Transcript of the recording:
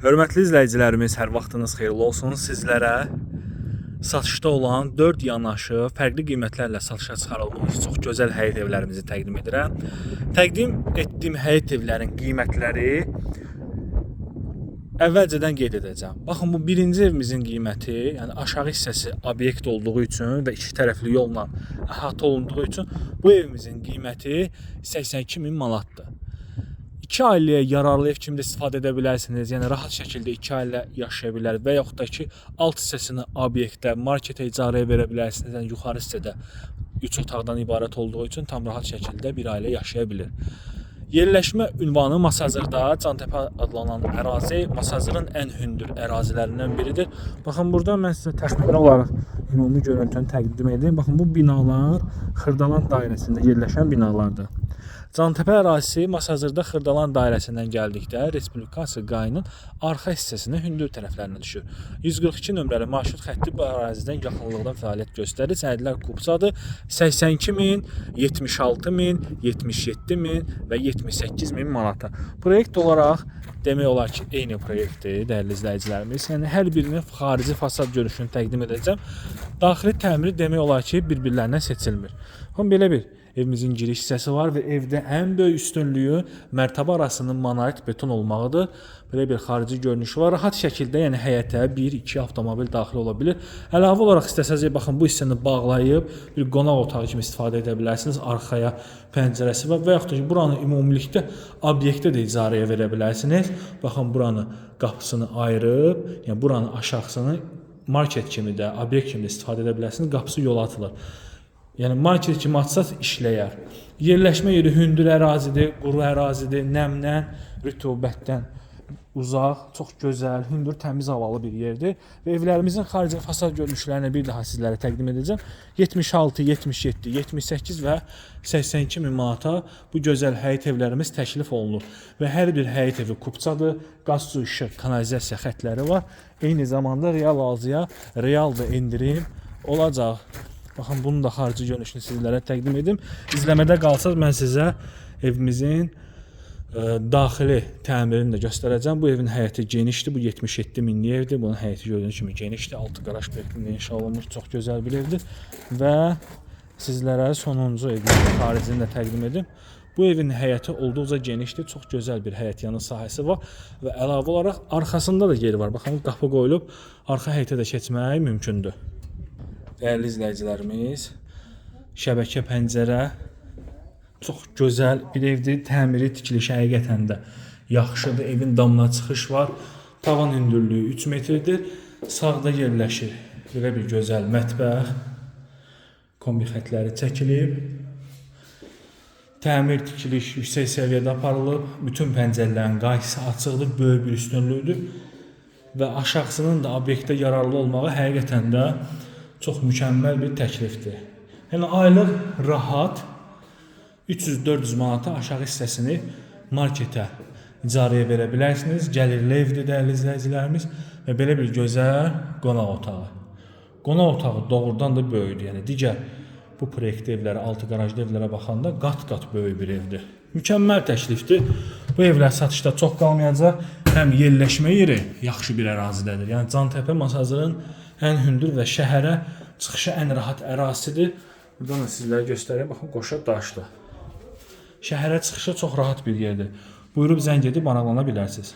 Hörmətli izləyicilərimiz, hər vaxtınız xeyirli olsun. Sizlərə satışda olan 4 yanaşı fərqli qiymətlərlə satışa çıxarılmış çox gözəl həyət evlərimizi təqdim edirəm. Təqdim etdiyim həyət evlərin qiymətləri əvvəlcədən qeyd edəcəm. Baxın, bu birinci evimizin qiyməti, yəni aşağı hissəsi obyekt olduğu üçün və iki tərəfli yolla əhatə olunduğu üçün bu evimizin qiyməti 82 min manatdır. İki ailəyə yararlı ev kimi də istifadə edə bilərsiniz. Yəni rahat şəkildə iki ailə yaşaya bilər və yaxud da ki, alt hissəsini obyektə, marketə icarəyə verə bilərsiniz. Yəni yuxarı hissədə 3 otaqdan ibarət olduğu üçün tam rahat şəkildə bir ailə yaşaya bilir. Yerləşmə ünvanı Masazırda, Cantəpə adlanan ərazi Masazırın ən hündür ərazilərindən biridir. Baxın, burada mən sizə təxmini olaraq ümumi görüntünü təqdim edim. Baxın, bu binalar Xırdalan dairəsində yerləşən binalardır. Cantəpə ərazisi Masazırda Xırdalan dairəsindən gəldikdə Respublikası qayının arxa hissəsinə hündür tərəflərinə düşür. 142 nömrəli marşrut xətti bu ərazidən yaxınlıqdan fəaliyyət göstərir. Sənədlər kupçadır. 82 min, 76 min, 77 min və 78 min manata. Proyekt olaraq demək olar ki, eyni proyektdir, dəyərli izləyicilərimiz. Yəni hər birinin xarici fasad görünüşünü təqdim edəcəm. Daxili təmiri demək olar ki, bir-birlərindən seçilmir. Baxın, belə bir evimizin giriş hissəsi var və evdə ən böyük üstünlüyü mərtəbə arasının monolit beton olmağıdır. Belə bir xarici görünüşü var. Rahat şəkildə, yəni həyətə 1-2 avtomobil daxil ola bilir. Əlavə olaraq istəsəniz, baxın, bu hissəni bağlayıb bir qonaq otağı kimi istifadə edə bilərsiniz. Arxaya pəncərəsi var və yaxud da ki, buranı ümumilikdə obyektə də icarəyə verə bilərsiniz. Baxın, buranı qapısını ayırıb, yəni buranı aşağısını market kimi də, obyekt kimi də istifadə edə bilərsiniz. Qapısı yola atılır. Yəni market kimi açsaq işləyər. Yerləşmə yeri hündür ərazidir, quru ərazidir, nəmdən, rütubətdən uzaq, çox gözəl, hündür, təmiz havalı bir yerdir. Və evlərimizin xarici fasad görünüşlərini bir daha sizlərə təqdim edəcəm. 76, 77, 78 və 82 min manata bu gözəl həyət evlərimiz təklif olunur. Və hər bir həyət evi kupçadır, qaz, su, işıq, kanalizasiya xətləri var. Eyni zamanda real alıcıya real da endirim olacaq. Baxın, bunun da xarici görünüşünü sizlərə təqdim edim. İzləmədə qalsaz mən sizə evimizin daxili təmirini də göstərəcəm. Bu evin həyəti genişdir. Bu 77 minlik evdir. Bunun həyəti gördüyünüz kimi genişdir. 6 qaraj proyektində inşa olunmuş çox gözəl bir evdir. Və sizlərə sonuncu evin xaricini də təqdim edim. Bu evin həyəti olduqca genişdir. Çox gözəl bir həyət yanı sahəsi var və əlavə olaraq arxasında da yeri var. Baxın, qapı qoyulub, arxa həyətə də keçmək mümkündür. Dəyərli izləyicilərimiz, şəbəkə pəncərə çox gözəl bir evdir. Təmiri, tikilişi həqiqətən də yaxşıdır. Evin damına çıxış var. Tavan hündürlüyü 3 metrdir. Sağda yerləşir belə bir gözəl mətbəx. Kombi xətləri çəkilib. Təmir, tikiliş yüksək səviyyədə aparılıb. Bütün pəncərələrin qayçısı açıqdır. Böyük bir üstünlükdür. Və aşağısının da obyektə yararlı olmağı həqiqətən də çox mükəmməl bir təklifdir. Yəni aylıq rahat 300-400 manata aşağı hissəsini marketə icarəyə verə bilərsiniz. Gəlirli evdir, dəyərli izləyicilərimiz, və belə bir gözəl qonaq otağı. Qonaq otağı doğrudan da böyükdür. Yəni digər bu proyektli evlərə, altı qarajlı evlərə baxanda qat-qat böyük bir evdir. Mükəmməl təklifdir. Bu evlər satışda çox qalmayacaq. Həm yerləşmə yeri yaxşı bir ərazidədir. Yəni Cantəpə Masazırın ən hündür və şəhərə çıxışı ən rahat ərazisidir. Buradan da sizlərə göstərirəm. Baxın, qoşa daşlı. Şəhərə çıxışı çox rahat bir yerdir. Buyurub zəng edib maraqlana bilərsiniz.